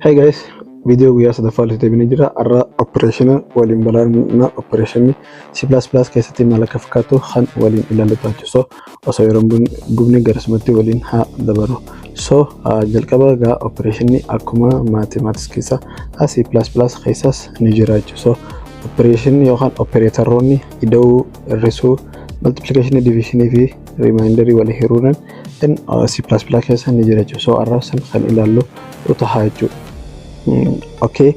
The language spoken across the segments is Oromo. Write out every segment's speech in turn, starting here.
Hey guys, viidiyoo guyyaa sadaffaa walitti deebinee jira. Har'a opereeshina waliin balaarna opereeshinni C++ keessatti maal akka fakkaatu kan waliin ilaallu ta'a. So osoo yeroo gubni garasumatti waliin haa dabaru. So jalqaba egaa opereeshinni akkuma mathematics keessa C++ keessas ni jira jechuudha. So opereeshinni yookaan opereetaroonni ida'uu, hir'isuu, multiplication, division fi remainderii walii hiruudhaan C++ keessa ni jira jechuudha. So har'a san kan ilaallu ta'a jechuudha. Okay,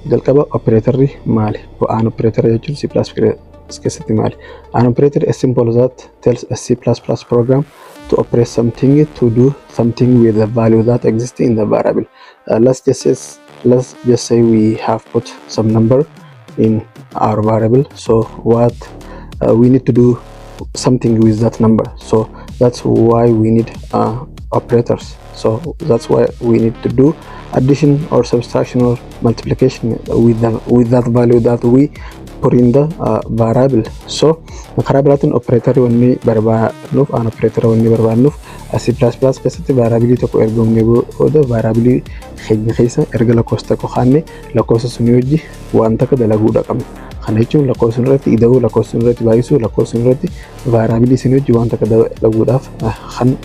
jalqaba operatorri maali? An operator jechuun C++ keessatti maali? An operator is simple that tells a C++ program to operate something, to do something with the value that exists in the variable. Let's just say we have put some number in our variable. So what we need to do something with that number. So that's why we need operators. So that's why we need to do addition or subtraction or multiplication with that value that we put in the variable. So karaa biraatiin operator wanni barbaadnuuf, an operator wanni barbaadnuuf, C++ keessatti variable tokko erga uumnee booda variable keenya keessa erga lakkoofsa tokko kaanne lakkoofsa sunii wajji waan takka dalaguudha qabna. Kana jechuun lakkoofsa sun irratti ida'uu, lakkoofsa sun irratti baay'isuu, lakkoofsa sun irratti variable sun wajji waan takka dalaguudhaaf kan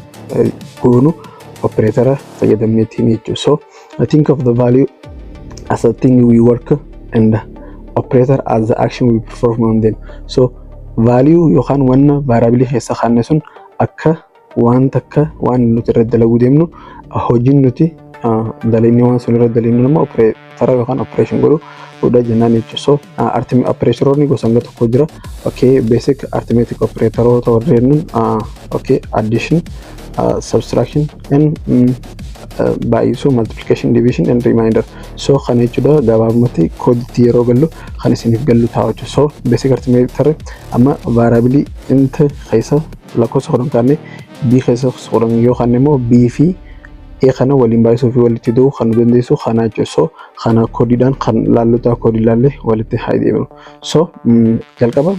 goonu operator fayyadamneetiin jechuudha. So I think of the value as a thing we work and operator as the action we perform on them. So value yookaan wanna variable keessa kaanne sun akka waan takka waan nuti irratti dalaguu deemnu, hojiin nuti dalagnee waan sun irratti dalagnu nama operator yookaan operation godhu godha jennaan jechuudha. So operatoroonni gosa hanga tokko jira. Okay, basic arithmetic operatoroota warreen, okay, addition, subtraction and baay'isuu, multiplication, division and remainder. So kana jechuudha gabaabumatti kooditti yeroo gallu kan isiniif gallu ta'a jechuudha. So basic arithmetic, amma variable int keessa lakkoofsa 10 kaanne, b keessa 10 yoo kaanne immoo b fi a kana waliin baay'isuu fi walitti ida'uu kan nu dandeessu kana jechuudha. So kana koodiidhaan kan laallu ta'a, koodii laallee walitti haa deemnu. So jalqaba,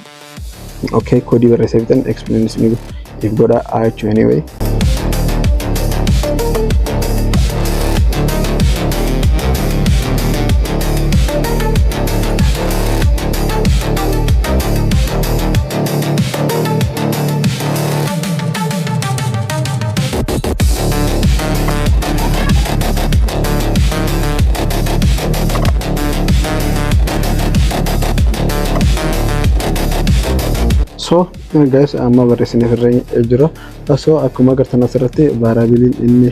okay, koodii barreessee bitan explain isiniif godha jechuudha anyway. So guys, amma barreessineef irra jira. So akkuma agartan asirratti variableiin inni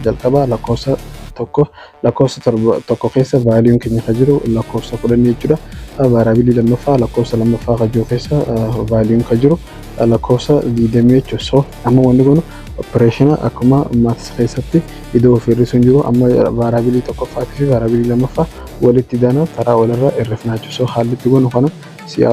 jalqaba lakkoofsa 1, lakkoofsa 1 keessa valueun keenya kan jiru lakkoofsa 10 jechuudha. Variableii lammaffaa, lakkoofsa lammaffaa kan jiru keessa valueun kan jiru lakkoofsa 20 jechuudha. So amma wanni kun operation akkuma maths keessatti ida'uu fi hir'isuun jiru, amma variableii tokkoffaatii fi variableii lammaffaa walitti daana taraa walirra hir'ifna jechuudha. So haalli itti goonu kana C++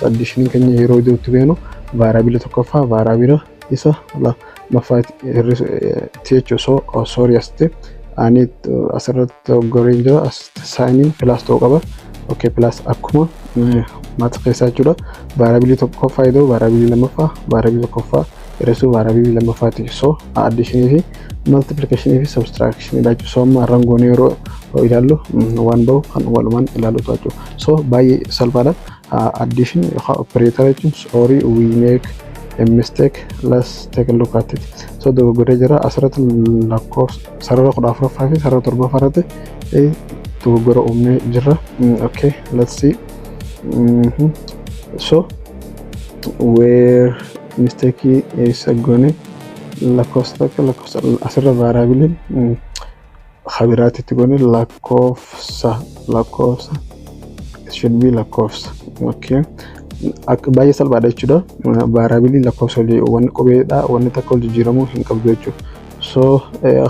addition keenya yeroo iddootti beenu variableii tokkoffaa variableii isa lammaffaa hir'isuuti jechuudha. So sorry, asitti ani asirratti goreen jira, asitti signiin plus ta'uu qaba. Okay, plus akkuma maths keessaa jechuudha. Variableii tokkoffaa ida'uu variableii lammaffaa, variableii tokkoffaa hir'isuu variableii lammaffaati. So additionii fi multiplicationii fi subtractionii jechuudha. So amma run goonee yeroo ilaallu waan bahu kan walumaan ilaallu jechuudha. So baay'ee salphaadha. Addition yookaan operator jechuun, sorry, we make a mistake, let's take a look at it. So dogoggoree jira asirratti, lakkoofsa sarara 14ffaa fi sarara torbaffaa irratti dogoggora uumnee jirra. Okay, let's see. So where mistake eessa goone? Lakkoofsa 1, lakkoofsa asirra variableiin habiraatitti goone lakkoofsa, lakkoofsa, it should be lakkoofsa. Okay, baay'ee salphaadha jechuudha. Variableii lakkoofsa wanni qubeedha, wanni takka wal jijjiiramuu hin qabdu jechuudha. So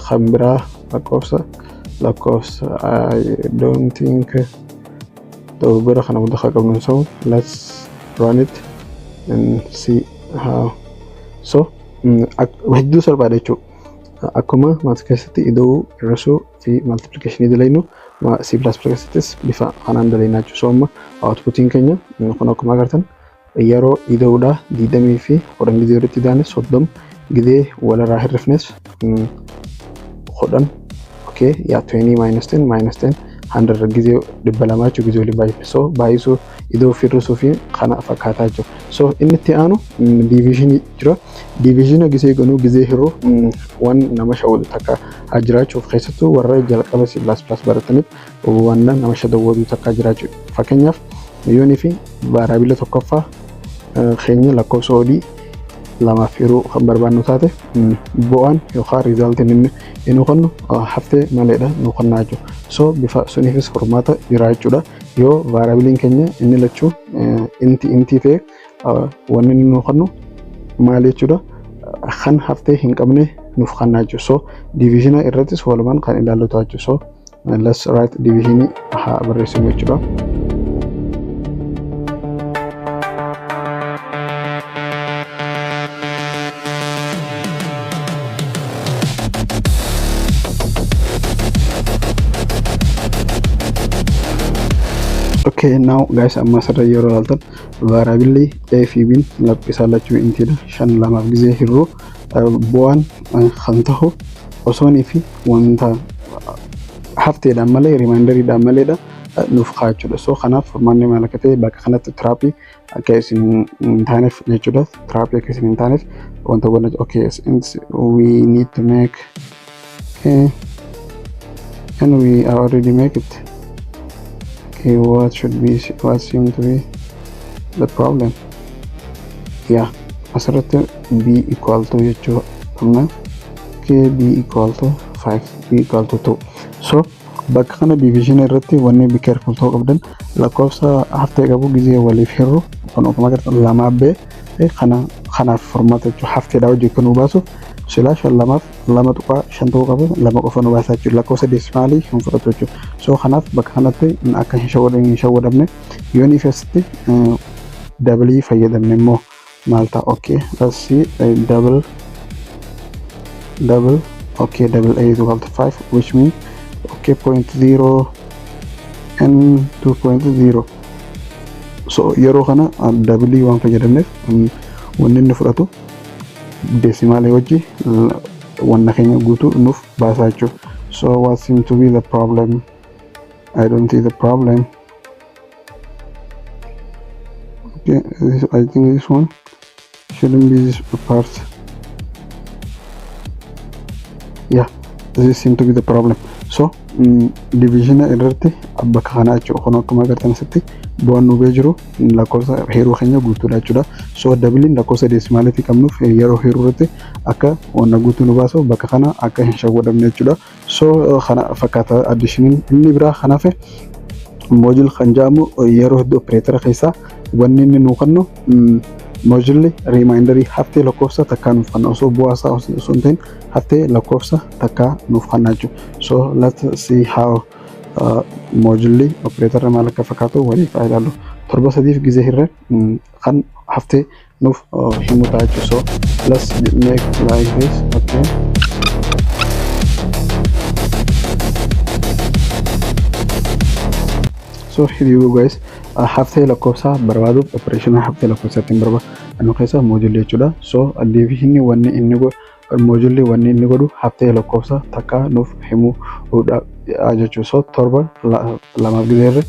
kan biraa lakkoofsa, lakkoofsa. I don't think dogoggora kana hunda haa qabnu. So let's run it and see how. So hedduu salphaadha jechuudha. Akkuma maths keessatti ida'uu, hir'isuu fi multiplicationii dalaynu, C++ keessattis bifa kanaan dalaynaa jechuudha. So amma outputiin keenya kun akkuma agartan yeroo ida'uudha 20 fi 10 gizee walitti ida'ane 30, gizee walirraa hir'ifnes 10. Okay. Okay, yaa, 20 minus 10 minus 10 100 gizee 200 jechuudha, gizee olii baay'ee. So baay'isuu idoo firrisuu fi kana fakkaataa jechuudha. So inni itti aanu divisionii jira. Divisiona gizee ganuu, gizee hiruu, waan nama shawwatu takka haa jiraachuuf, keessattuu warra jalqaba C++ barataniif waan nama shawwatu takka jiraachuu. Fakkeenyaaf, yoonii fi variable tokkoffaa keenya lakkoofsa oddii lamaaf hiruu kan barbaannu taate, bu'aan yookaan resultiin inni nu kennu haftee maleedha nu kennaa jechuudha. So bifa suniifis furmaata jira jechuudha. Yoo variableiin keenya inni lachuu intii ta'e, wanni inni nu kennu maal jechuudha? Kan haftee hin qabne nuuf kennaa jechuudha. So divisiona irrattis walumaan kan ilaallatu jechuudha. So let's write divisionii haa barreessinu jechuudha. Okay, now guys, amma asirra yeroo ilaaltan variableii A fi B isaan lachuu intiidha. Shan lamaaf gizee hirruu bu'aan kan ta'u osoonii fi wanta hafteedhaan malee, remainderiidhaan maleedha nuuf kaa'achuudha. So kanaaf furmaanni maal akka ta'e bakka kanatti trapii akka isin hin taaneef jechuudha. Trapii akka isin hin taaneef wanta goona. Okay, we need to make, okay, and we already make it. Okay, what should be, what seem to be the problem? Yeah, asirratti b equal to jechuu qabna. Okay, b equal to 5, b equal to 2. So bakka kana division irratti wanni be careful ta'uu qabdan, lakkoofsa haftee qabu gizee waliif hirru, kan akkuma agartan lamaa bee kana kanaaf furmaata jechuudha. Hafteedhaa hojii kan nu baasuuf silaa shan lamaaf 2.5 ta'uu qabu, lama qofa nu baasaa jechuudha. Lakkoofsa decimaalii hin fudhatu jechuudha. So kanaaf bakka kanatti akka hin shawwadamne, yoon ifeessitti doubleii fayyadamne immoo maal ta'a? Okay, let's see, double, double, okay, double a is equal to 5, which means, okay, 0.0 and 2.0. So yeroo kana doubleii waan fayyadamneef wanni inni fudhatu decimaalee wajji wanna keenya guutuu nuuf baasaa jechuudha. So what seem to be the problem? I don't see the problem. Okay, this, I think this one shouldn't be this part. Yeah, this seem to be the problem. So division irratti bakka kanaa jechuudha. Kun akkuma agartan asitti bu'aan nu bee jiru lakkoofsa heeruu keenya guutuudha jechuudha. So doubleiin lakkoofsa decimaalitii qabnuuf yeroo heeruu irratti akka wanna guutuu nu baasu bakka kana akka hin shawwadamne jechuudha. So kana fakkaata additioniin. Inni biraa kanaaf modulo kan jedhamu, yeroo hedduu operatora keessaa wanni inni nuu kennu modulolli remainderii, haftee lakkoofsa takkaa nuuf kenna, osoo bu'aa isaa osoo hin ta'in haftee lakkoofsa takkaa nuuf kenna jechuudha. So let's see how modulolli operatorri maal akka fakkaatu waliif haa ilaallu. Torba sadiif gizee hirre kan haftee nuuf himu ta'a jechuudha. So let's make like this. Okay. So here you go, guys. Haftee lakkoofsaa barbaaduuf operation haftee lakkoofsaa ittiin barbaadnu keessa modulolli jechuudha. So divisionii wanni inni godhu, modulolli wanni inni godhu haftee lakkoofsa takka nuuf himuudha jechuudha. So torba lamaaf gizee hirre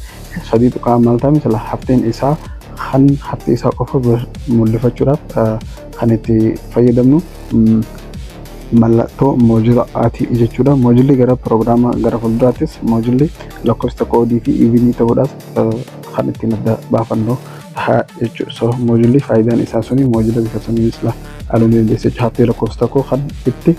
sadii tuqaa maal ta'ame sila hafteen isaa, kan haftee isaa qofa mul'ifachuudhaaf kan itti fayyadamnu mallattoo moduloatii jechuudha. Modulolli gara piroogiraama gara fuulduraattis modulolli lakkoofsa tokko oddii fi evenii ta'uudhaaf kan ittiin adda baafannu ta'a jechuudha. So modulolli faayidaan isaa suni modula bifa suniin sila haaluu ni dandeessa jechuudha. Haftee lakkoofsa tokko kan itti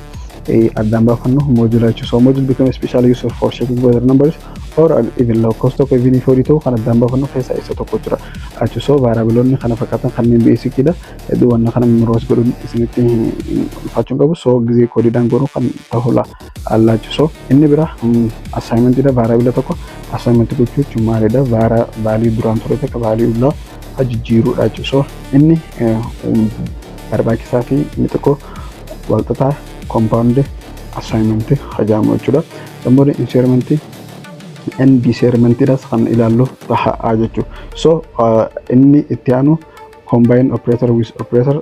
addaan baafannu modula jechuudha. So module become special use for checking whether numbers or even, lakkoofsa tokko evenii fi oddii ta'uu kan addaan baafannu keessaa isa tokko jira jechuudha. So variableoonni kana fakkaatan kanneen basiciidha. Hedduu wanna kana memorize godhuun isinitti ulfaachuu hin qabu. So gizee codeiidhaan godhu kan ta'udha allaa jechuudha. So inni biraa assignmentiidha. Variable tokko assignmentii gochuu jechuun maalidha? Value duraan ture takka value ulaa jijjiiruudha jechuudha. So inni barbaachisaa fi inni tokko walxaxaa compound assignmentii hajaamu jechuudha. Sammuu incrementii and decrementiidhas kan ilaallu ta'a jechuudha. So inni itti aanu combine operator with operator.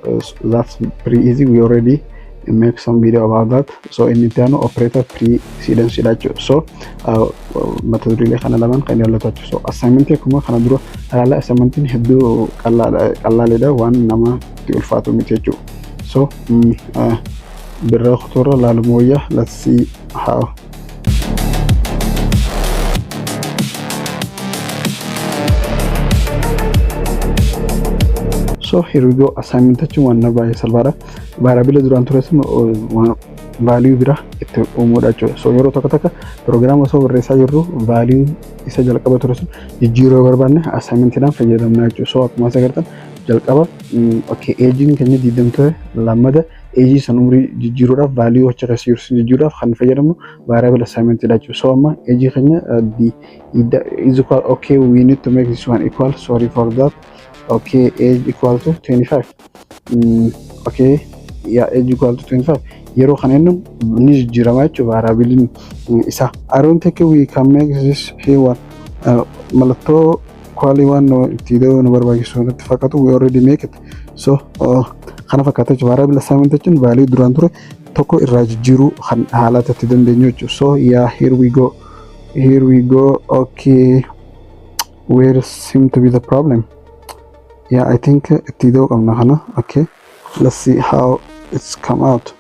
That's pretty easy. We already make some video about that. So inni itti aanu operator precedence dha jechuudha. So mata dureelee kana lamaan kan ilaallatu jechuudha. So assignment akkuma kana dura ilaalla, assignmentiin hedduu qallaaleedha, waan nama itti ulfaatu miti jechuudha. So birraa kutuurra laaluma wayyaa. Let's see how. So here we go. Assignment jechuun waan baay'ee salphaadha. Variable duraan ture sun value bira itti uumuudha jechuudha. So yeroo tokko tokko proogiraama osoo barreessaa jirru value isa jalqaba ture sun jijjiiruu yoo barbaanne assignmentiidhaan fayyadamna jechuudha. So akkuma as agartan jalqaba, okay, agein keenya 20 ture. Lammada ageii san umurii jijjiiruudhaaf, value achi keessa jiru sun jijjiiruudhaaf kan fayyadamnu variable assignmentidha jechuudha. So amma ageii keenya is equal, okay, we need to make this one equal, sorry for that. Okay, age equal to 25. Okay, yeah, age equal to 25 yeroo kana inni ni jijjiirama jechuudha variableiin isaa. I don't think we can make this here one. Mallattoo equalii waan itti nu barbaachisu natti fakkaatu, we already make it. So kana fakkaata jechuudha. Variable assignment jechuun value duraan ture tokko irraa jijjiiruu kan haala itti dandeenyu jechuudha. So yeah, here we go, here we go. Okay, where seem to be the problem? Yeah, I think itti ida'uu qabna kana. Okay, let's see how it's come out.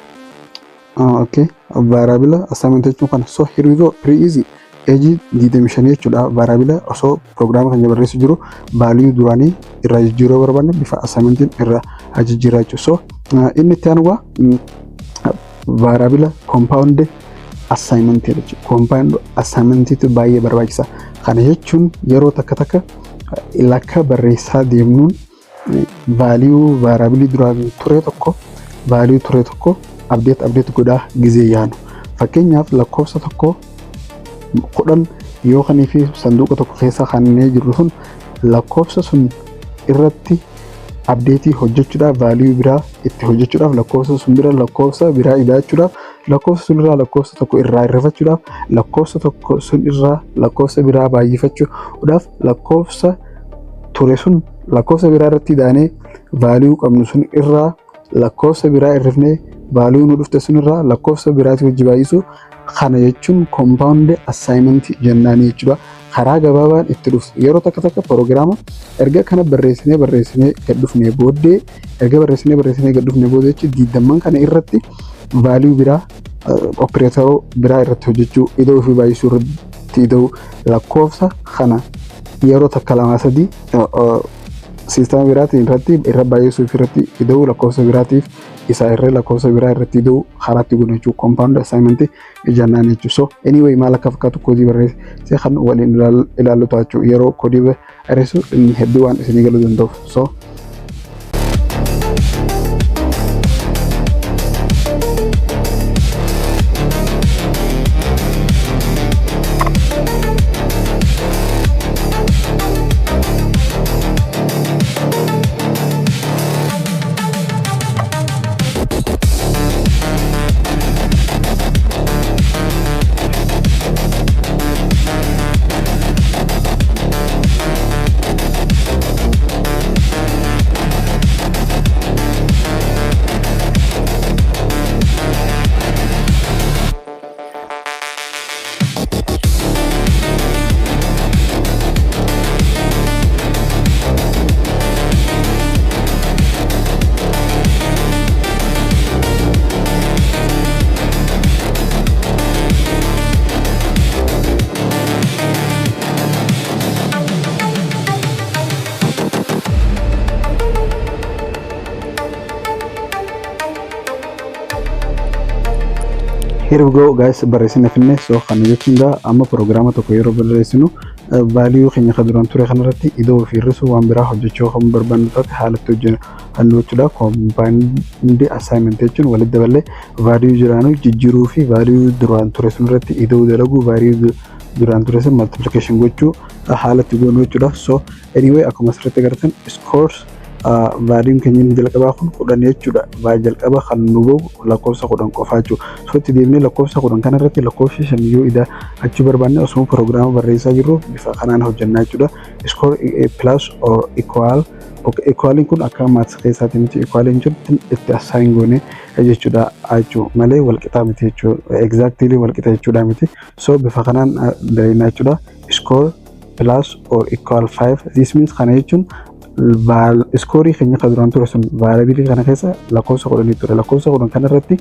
Okay, variable assignment jechuun kana. So here we go, pretty easy. Age 25 jechuudha. Variable osoo proogiraama keenya barreessu jiru value duraanii irraa jijjiiruu barbaanne bifa assignmentiin irraa jijjiiraa jechuudha. So inni itti aanu variable compound assignment jechuudha. Compound assignmentiitu baay'ee barbaachisa. Kana jechuun yeroo takka takka lakka barreessaa deemnuun value variableii duraan ture tokko, value ture tokko update godhaa gizee yaanu. Fakkeenyaaf lakkoofsa tokko 10 yoo kanii fi sanduuqa tokko keessa kanneen jirru sun, lakkoofsa sun irratti updateii hojjechuudhaaf, value biraa itti hojjechuudhaaf, lakkoofsa sun bira lakkoofsa biraa ida'achuudhaaf, lakkoofsa sun irraa lakkoofsa tokko irraa hir'ifachuudhaaf, lakkoofsa tokko sun irraa lakkoofsa biraa baay'ifachuudhaaf, lakkoofsa ture sun lakkoofsa biraa irratti idaanee, value qabnu sun irraa lakkoofsa biraa hir'ifnee, value nu dhufte sun irraa lakkoofsa biraatii hojii baay'isu. Kana jechuun compound assignment jennaanii jechuudha. Karaa gabaabaan itti dhufu, yeroo takka takka proogiraama erga kana barreessinee barreessinee gad dhufnee booddee, erga barreessinee barreessinee gad dhufnee booddee jechuun, digdamman kana irratti value biraa, operatoroo biraa irratti hojjechuu, ida'uu fi baay'isuu irratti ida'uu, lakkoofsa kana yeroo takka lama sadii siistama biraatiin irratti irra baay'isuu fi irratti ida'uu, lakkoofsa biraatiif isaa irra lakkoofsa biraa irratti ida'uu karaatti godhu jechuudha. Compound assignment jennaan jechuudha. So anyway, maal akka fakkaatu koodii barreessee kan waliin ilaallu ta'a jechuudha. Yeroo koodii barreessu inni hedduu waan isinii galuu danda'uuf. So here we go, guys, barreessina finne. So kana jechuun gaa amma proogiraama tokko yeroo barreessinu value keenya kan duraan ture kanarratti ida'uu fi hir'isuu, waan biraa hojjechuu kan barbaannu taate haalatti hojjennu jechuudha. Compound assignment jechuun walitti daballee value jiraanu jijjiiruu fi value duraan ture sun irratti ida'uu dalaguu, value duraan ture sun multiplication gochuu haalatti goonu jechuudha. So anyway, akkuma asirratti agartan scores valueun keenya inni jalqabaa kun 10 jechuudha. Jalqaba kan nu bahu lakkoofsa 10 qofaa jechuudha. So itti deemnee lakkoofsa 10 kanarratti lakkoofsa 5 yoo ida'achuu barbaanne osuma proogiraama barreessaa jirru bifa kanaan hojjannaa jechuudha. Score plus or equal Equaliin kun akka maths keessaatti miti. Equaliin jechuun itti assign goone jechuudha jechuu malee walqixa miti jechuudha. Exactly walqixa jechuudha miti. So bifa kanaan dalagnaa jechuudha. Score plus or equal 5. This means, kana jechuun, scoreii keenya kan duraan ture sun variableii kana keessa lakkoofsa 10 ture. Lakkoofsa 10 kana irratti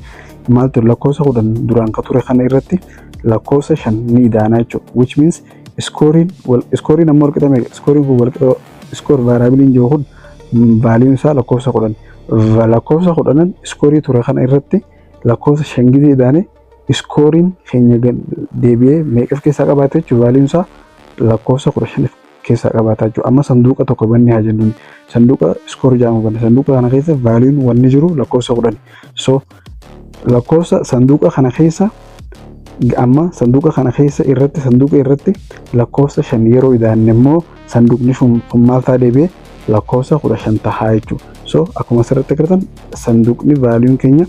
maal ture? Lakkoofsa 10 duraan ka ture kana irratti lakkoofsa 5 ni idaana jechuudha. Which means scoreiin ammoo walqixa meeqa? Scoreiin kun walqixa score variableiin jiru kun valueun isaa lakkoofsa 10. Lakkoofsa 10n scoreii ture kana irratti lakkoofsa 5 gizee idaane, scoreiin keenya deebi'ee meeqa of keessaa qabaate jechuudha? Valueun isaa lakkoofsa 15 keessaa qabaata jechuudha. Amma sanduuqa tokko bannee haa jennuun, sanduuqa score jedhamu banne. Sanduuqa kana keessa valueun wanni jiru lakkoofsa 10. So lakkoofsa sanduuqa kana keessa, amma sanduuqa kana keessa irratti, sanduuqa irratti lakkoofsa 5 yeroo idaanne immoo, sanduuqni kun maal ta'a? Deebi'ee lakkoofsa 15 tahaa jechuudha. So akkuma asirratti agartan, sanduuqni valueun keenya,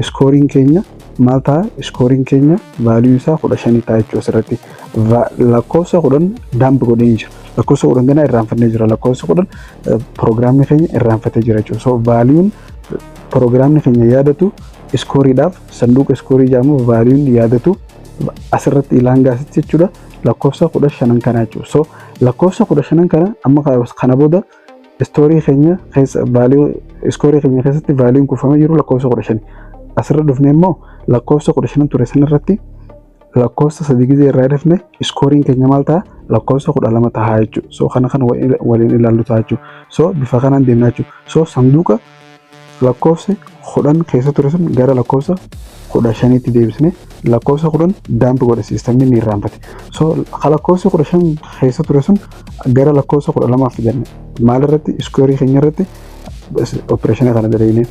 scoreiin keenya maal ta'a? Scoreiin keenya valueun isaa 15 ta'a jechuudha asirratti. Lakkoofsa 10 dump godhee jira. Lakkoofsa 10 ganaa irraanfannee jira. Lakkoofsa 10 piroogiraamni keenya irraanfatee jira jechuudha. So valueun piroogiraamni keenya yaadatu scoreiidhaaf, sanduuqa scoreii jedhamu valueun yaadatu asirratti ilaangaasitti jechuudha, lakkoofsa 15n kana jechuudha. So lakkoofsa 15n kana amma kana booda storeii keenya keessa, value scoreii keenya keessatti valueun kuufamee jiru lakkoofsa 15. Asirra dhufnee immoo lakkoofsa 15n ture sanarratti lakkoofsa 3 gizee irraa dhufne, scoreiin keenya maal ta'a? Lakkoofsa 12 ta'a jechuudha. So kana waliin ilaallu ta'a jechuudha. So bifa kanaan deemnaa jechuudha. So sanduuqa lakkoofsi 10 keessa ture sun gara lakkoofsa 15tti deebisne, lakkoofsa 10 dump godhe, systemni ni irraanfate. So lakkoofsi 15 keessa ture sun gara lakkoofsa 12f fidanne. Maal irratti? Scoreii keenya irratti operation kana dalagne,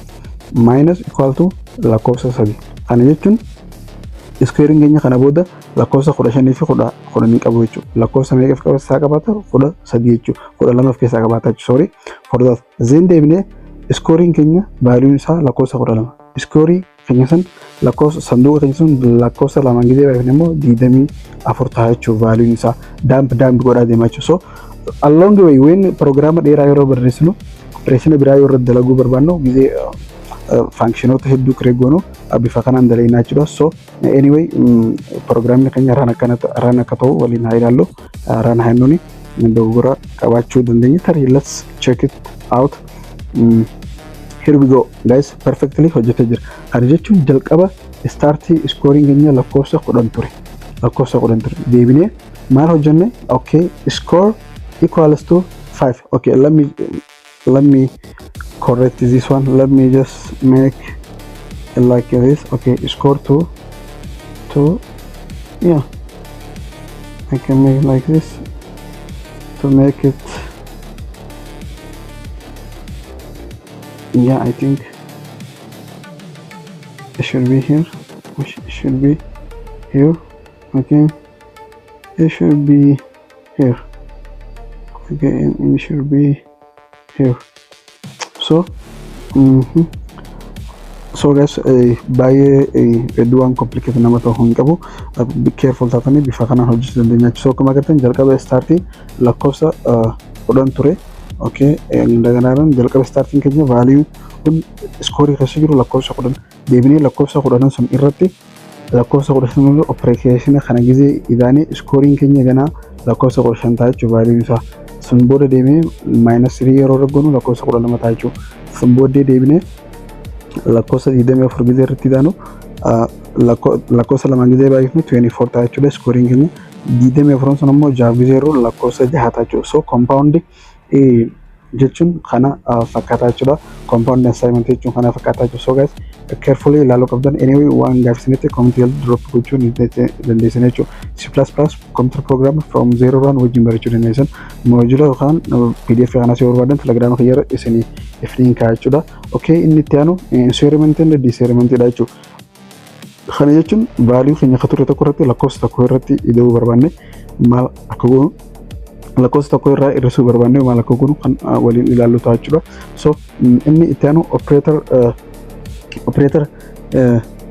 minus equal to lakkoofsa 3. Kana jechuun scoreiin keenya kana booda lakkoofsa 15 fi 10 qabu jechuudha. Lakkoofsa meeqa of keessaa qabaata? 13 jechuudha. 12 of keessaa qabaata jechuudha. Sorry for that. Then deebinee scoreiin keenya valueun isaa lakkoofsa 12. Scoreii keenya san, lakkoofsa sanduuqa keenya sun lakkoofsa lamaan gizee baay'ifne immoo 24 ta'a jechuudha valueun isaa. Dump dump godhaa deemaa jechuudha. So along the way, when proogiraama dheeraa yeroo barreessinu, operation biraa yoo irratti dalaguu barbaannu, gizee functionoota hedduu create goonu, bifa kanaan dalagnaa jechuudha. So anyway, proogiraamni keenya run akka ta'u waliin haa ilaallu. Run haa jennuuni, dogoggora qabaachuu dandeenya. Tarii let's check it out. Here we go, guys, perfectly hojjetee jira. Kana jechuun jalqaba startii scoreiin keenya lakkoofsa 10 ture. Lakkoofsa 10 ture. Deebinee maal hojjenne? Okay, score equals to 5. Okay, let me correct this one. Let me just make it like this. Okay, score 2 2. Yeah, I can make it like this to make it, yeah, I think it should be here, which should be here. Okay, it should be here. Okay, and it should be here. So so guys, baay'ee hedduu waan complicated nama ta'uu hin qabu. Be careful taatanii bifa kanaan hojjechuu dandeenya. So akkuma agartan, jalqaba startii lakkoofsa 10 ture. Okay, እንደገና jalqaba startiin keenya value kun scoreii keessa jiru lakkoofsa 10. Deebinee lakkoofsa 10n sun irratti lakkoofsa 15 operation kana gizee idaanee, scoreiin keenya ganaa lakkoofsa 15 ta'a jechuudha valueun isaa. Sun booda deemee minus 3 yeroo goonu lakkoofsa 12 ta'a jechuudha. Sun booddee deebinee lakkoofsa 24 gizee irratti idaanu, lakkoofsa lamaan gizee baay'ifnu 24 ta'a jechuudha scoreiin keenya. 24 sun immoo jaaf gizee yeroo lakkoofsa 6 ta'a jechuudha. So compound jechuun kana fakkaataa jechuudha. Compound assignment jechuun kana fakkaataa jechuudha. So guys, carefully ilaaluu qabdan. Anyway, waan gaafisanitti comment drop gochuu ni dandeessan jechuudha. C++ computer program from zero run wajjin barachuu dandeessan. Module yookaan PDF kanas yoo barbaadan Telegram kiyyarra isinii ifniin ka'a jechuudha. Okay, inni itti aanu increment and decrement dha jechuudha. Kana jechuun value keenya akka ture tokko irratti lakkoofsa tokko irratti ida'uu barbaanne maal akka goonu, lakkoofsa tokko irraa hir'isuu barbaanne maal akka goonu kan waliin ilaallu ta'a jechuudha. So inni itti aanu operator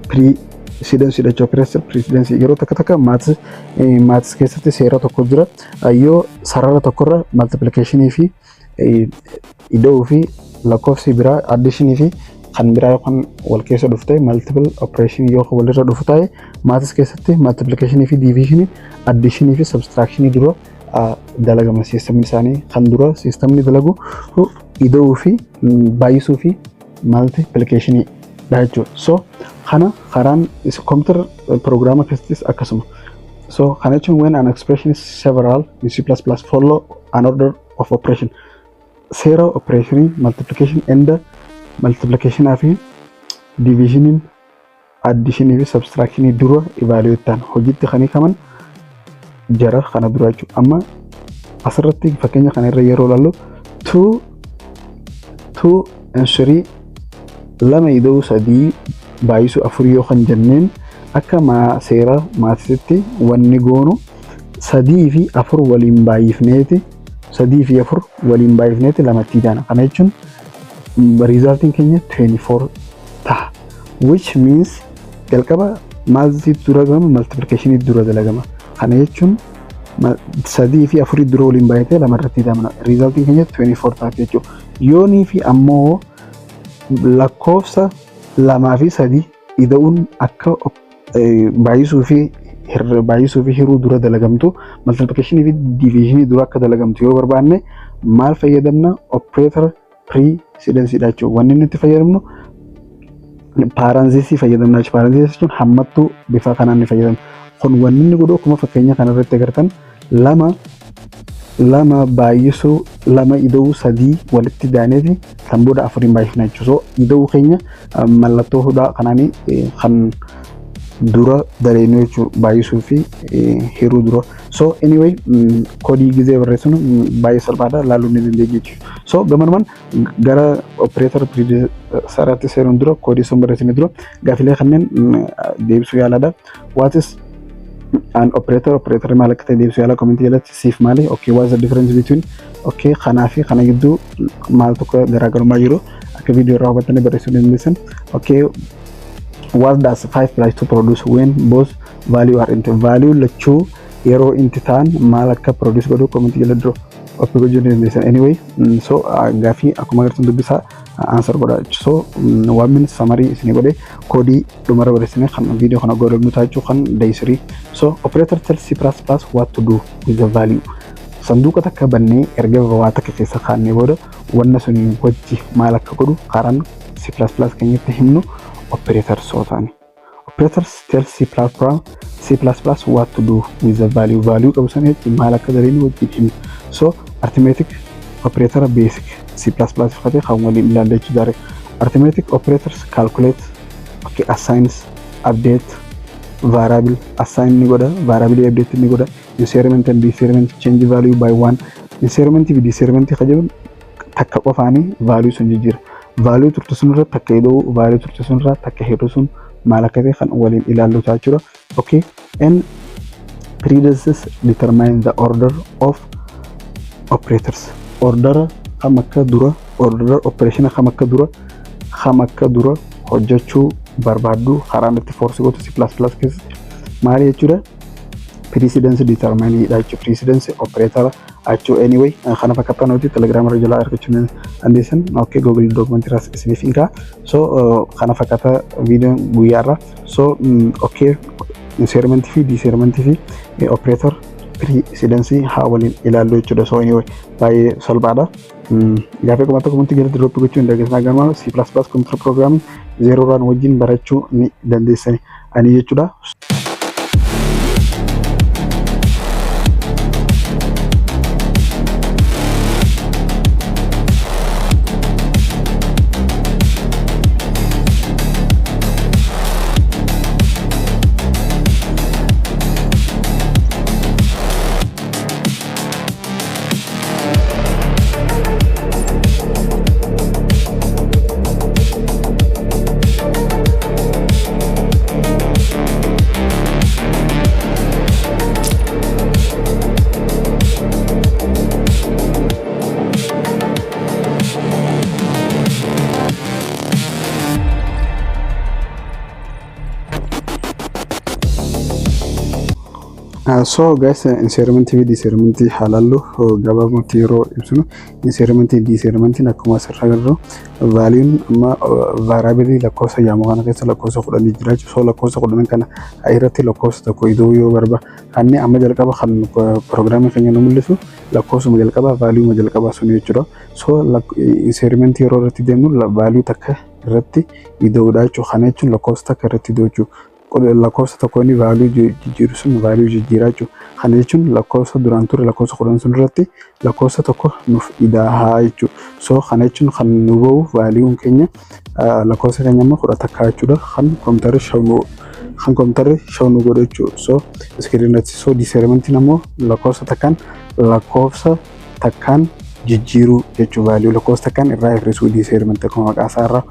precedence dha jechuudha. Operator precedence yeroo takka takka maths keessatti seera tokko jira. Yoo sarara tokkorra multiplicationii fi Ida'uu fi lakkoofsi biraa, additionii fi kan biraa yookaan wal keessa dhufte, multiple operation yoo walirra dhufu ta'e, maths keessatti multiplication fi division, addition fi subtraction dura dalagama. Systemni isaanii kan dura systemni dalagu ida'uu fi baay'isuu fi multiplication dha jechuudha. So kana karaan computer program keessattis akkasuma. So kana jechuun when an expression is several in C++ follow an order of operation. Seera operation multiplication and multiplication fi divisioniin, addition fi subtraction dura evaluate ta'an, hojiitti kan hiikaman jara kana dura jechuudha. Amma asirratti fakkeenya kana irra yeroo ilaallu, 2 2 and 3, lama ida'uu sadii baay'isuu afur yoo kan jenneen, akka seera mathsitti wanni goonu sadii fi afur waliin baay'ifneeti, sadii fi afur waliin baay'ifneeti lamatti daana. Kana jechuun resultiin keenya 24 ta'a. Which means jalqaba maaltu dura galama? Multiplication dura dalagama. Kana jechuun sadii fi afurii dura waliin baay'atee lama irratti daamna. Resultiin keenya 24 ta'a jechuudha. Yoonii fi ammoo lakkoofsa lamaa fi sadii ida'uun akka baay'isuu fi hiruu dura dalagamtu, multiplication fi division dura akka dalagamtu yoo barbaanne, maal fayyadamna? Operator precedence dha jechuudha. Wanni nuti fayyadamnu parenthesis fayyadamna jechuudha. Parenthesis jechuun hammattuu bifa kanaan ni fayyadamna. Kun wanni inni godhu akkuma fakkeenya kanarratti agartan, lama lama baay'isuu lama ida'uu sadii walitti daaneeti kan booda afuriin baay'ifna jechuudha. So ida'uu keenya mallattoo hudhaa kanaanii kan dura daleenyu jechuudha, baay'isuu fi hiruu dura. So anyway, koodii gizee barreessinu baay'ee salphaadha, laaluu ni dandeenya jechuudha. So gamanumaan gara operator saraatti seenuun dura, koodii sun barreessine dura, gaafilee kanneen deebisuu yaalaadha. What is an operator? Operator maal akka ta'e deebisuu yaala commentii jalatti. Siif maali? Okay, what is the difference between, okay, kanaa fi kana gidduu maal tokko garaagarummaa jiru akka viidiyoo irraa hubattanii barreessuu dandeessan. Okay, what does 5 plus 2 produce when both value are int? Value lachuu yeroo int ta'an maal akka produce godhu commentii jala dura ofi gochuu dandeessan. Anyway, so gaafii akkuma agartan dubbisaa answer godha. So 1 minute summary isinii godhe, koodii dhumarra barreessine kan viidiyoo kana godhamnu taachuu kan day 3. So operator tells C++ what to do with the value. Sanduuqa takka bannee erga waa takka keessa kaa'annee booda, wanna suni wajji maal akka godhu karaan C++ keenyatti himnu operator soo ta'ani. Operators tell C++ C++ what to do with the value. Value qabu sana jechuun maal akka daleenu wajjin himnu. So arithmetic operator basic C++ uffatee kan waliin ilaalle jechuudha. Arithmetic operators calculate, okay, assigns, update variable, assign ni godha, variable update ni godha, increment and decrement, change value by one. Increment fi decrement kan jedhu takka qofaanii value sun jijjiira. Value turte sunirra takka ida'uu, value turte sunirra takka hir'uu sun maal akka ta'e kan waliin ilaallu ta'a jechuudha. Okay, and precedence determine the order of operators. Order kam akka dura, order operation kam akka dura hojjechuu barbaaddu karaan itti force gootu C++ keessatti maali jechuudha? Precedence determine dha jechuudha. Precedence operator achuu. Anyway, kana fakkaatan nuti Telegram irra jalaa argachuu dandeessan. Okay, Google document irraas isiniif hin ka'a. So kana fakkaata viidiyoon guyyaa irraa. So okay, increment fi decrement fi operator precedence haa waliin ilaallu jechuudha. So anyway, baay'ee salphaadha. Gaaffii kuma tokko wanti jalatti drop gochuu hin dandeessan. Gama C++ computer programming zero run wajjin barachuu ni dandeessani ani jechuudha. So guys, incrementii fi decrementii haa laallu. Gabaabumatti yeroo ibsinu, incrementii fi decrementiin akkuma asirra agarru valueun amma variableii lakkoofsa yaamu kana keessa lakkoofsa 10 jira jechuudha. So lakkoofsa 10 kana irratti lakkoofsa tokko ida'uu yoo barbaanne, amma jalqaba kan piroogiraamii keenya nu mul'isu lakkoofsuma jalqabaa, valueuma jalqabaa sun jechuudha. So incrementii yeroo irratti deemnu value takka irratti ida'uudha jechuudha. Kana jechuun lakkoofsa takka irratti ida'uu jechuudha. Lakkoofsa tokko inni value jijjiiru sun value jijjiiraa jechuudha. Kana jechuun lakkoofsa duraan ture, lakkoofsa 10 sun irratti lakkoofsa tokko nuuf ida'aa jechuudha. So kana jechuun kan nu bahu valueun keenya, lakkoofsa keenya immoo 11 jechuudha. Kan kompiitarri show nu godhu jechuudha. So screen irratti. So decrementiin ammoo lakkoofsa takkaan jijjiiruu jechuudha. Value lakkoofsa takkaan irraa hir'isuu decrementii akkuma maqaa isaa irraa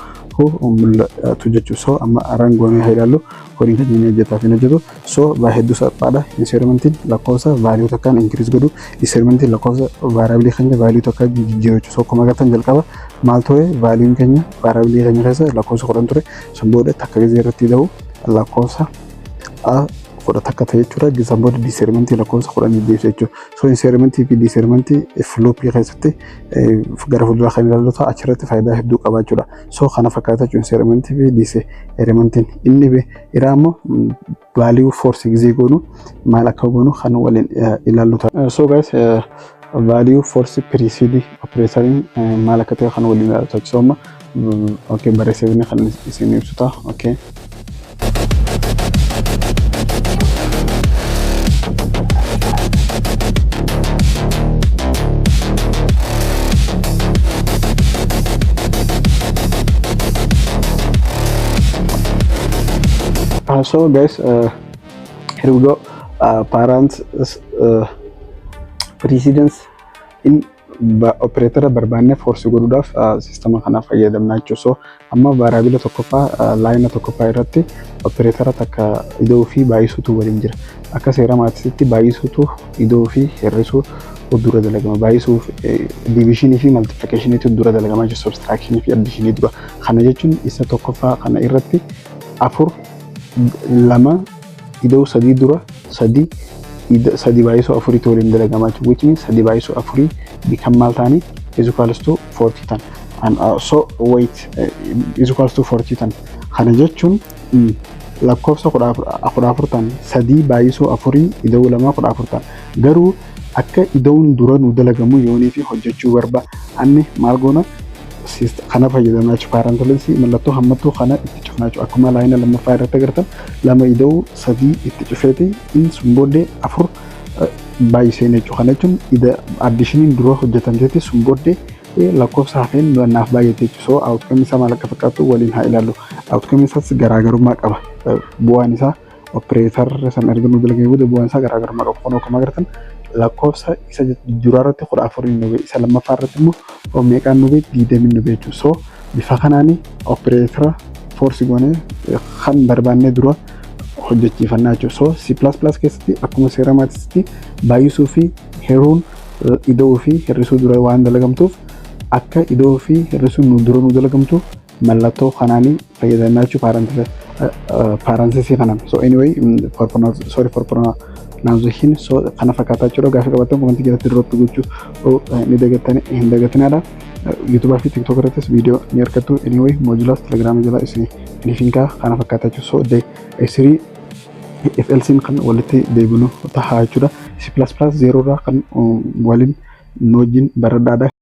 mul'atu jechuudha. So amma run goonee haa ilaallu, horiin keenya ni hojjetaa fi hin hojjetu. So baay'ee hedduu salphaadha. Incrementiin lakkoofsa value takkaan increase godhu, decrementiin lakkoofsa variableii keenya value takka jijjiiruu jechuudha. So akkuma agartan jalqaba maal ture? Valueun keenya variableii keenya keessa lakkoofsa 10 ture. San booda takka gizee irratti ta'u lakkoofsa 11 ta'e jechuudha. San booda decrementii lakkoofsa 10 deebisa jechuudha. So incrementii fi decrementii if loopii keessatti gara fuulduraa kan ilaallu ta'a, achirratti faayidaa hedduu qaba jechuudha. So kana fakkaata jechuudha incrementii fi decrementiin. Inni biraa immoo value force gizee goonu maal akka goonu kan waliin ilaallu ta'a. So guys, value force precede operatoriin maal akka ta'e kan waliin ilaallu ta'a. So amma okay, barreessee kan isin ibsu ta'a. Okay. So guys, here we go. Parents precedence in operator barbaanne force godhuudhaaf sistema kana fayyadamna jechuudha. So amma variable tokkoffaa, linea tokkoffaa irratti operator takka ida'uu fi baay'isuutu waliin jira. Akka seera mathsitti baay'isuutu ida'uu fi hir'isuu dura dalagama. Baay'isuu, divisionii fi multiplicationiitu dura dalagama jechuudha. Subtractionii fi additionii dura. Kana jechuun isa tokkoffaa kana irratti afur lama ida'uu sadii dura sadii sadii baay'isuu afuriitu waliin dalagamaa jechuudha. Which means sadii baay'isuu afurii become maal ta'anii? Is equals to 40 tan. And so wait, is equals to 40 tan. Kana jechuun lakkoofsa 14 tan, sadii baay'isuu afurii ida'uu lama 14 tan. Garuu akka ida'uun dura nu dalagamu yoonii fi hojjechuu barbaanne maal goona? Kana fayyadamna jechuudha. Parenthesisii, mallattoo hammattuu kana itti cufna jechuudha. Akkuma linea lammaffaa irratti agartan lama ida'uu sadii itti cufeeti inni sun booddee afur baay'iseen jechuudha. Kana jechuun additioniin dura hojjetamteeti, sun booddee lakkoofsa hafeen naaf baay'ate jechuudha. So outcome isaa maal akka fakkaatu waliin haa ilaallu. Outcome isaas garaagarummaa qaba. Bu'aan isaa operator san erga nu dalagee booda bu'aan isaa garaagarummaa qaba. Kun akkuma agartan lakkoofsa isa duraa irratti 14 nu ba'e, isa lammaffaa irratti immoo meeqaan nu ba'e? 20 nu ba'e jechuudha. So bifa kanaani operator force goonee kan barbaannee dura hojjechiifannaa jechuudha. So C++ keessatti akkuma seera mathsitti baay'isuu fi hiruun ida'uu fi hir'isuu dura waan dalagamtuuf, akka ida'uu fi hir'isuun nu dura nu dalagamtu mallattoo kanaanii fayyadamnaa jechuudha, parenthesisii kanaan. So anyway, for sorry for pronunciation. So kana fakkaataa jechuudha. Gaaffii qabaattan commentii jalatti drop gochuu ni hin dagatinaadha. YouTubeaa fi TikTok irrattis viidiyoo ni argattu. Anyway, moduleas Telegramii jala isin ni kana fakkaataa jechuudha. So day three if elsein kan walitti deebinu tahaa jechuudha. C++ zero irraa kan waliin nu wajjin baradhaadha.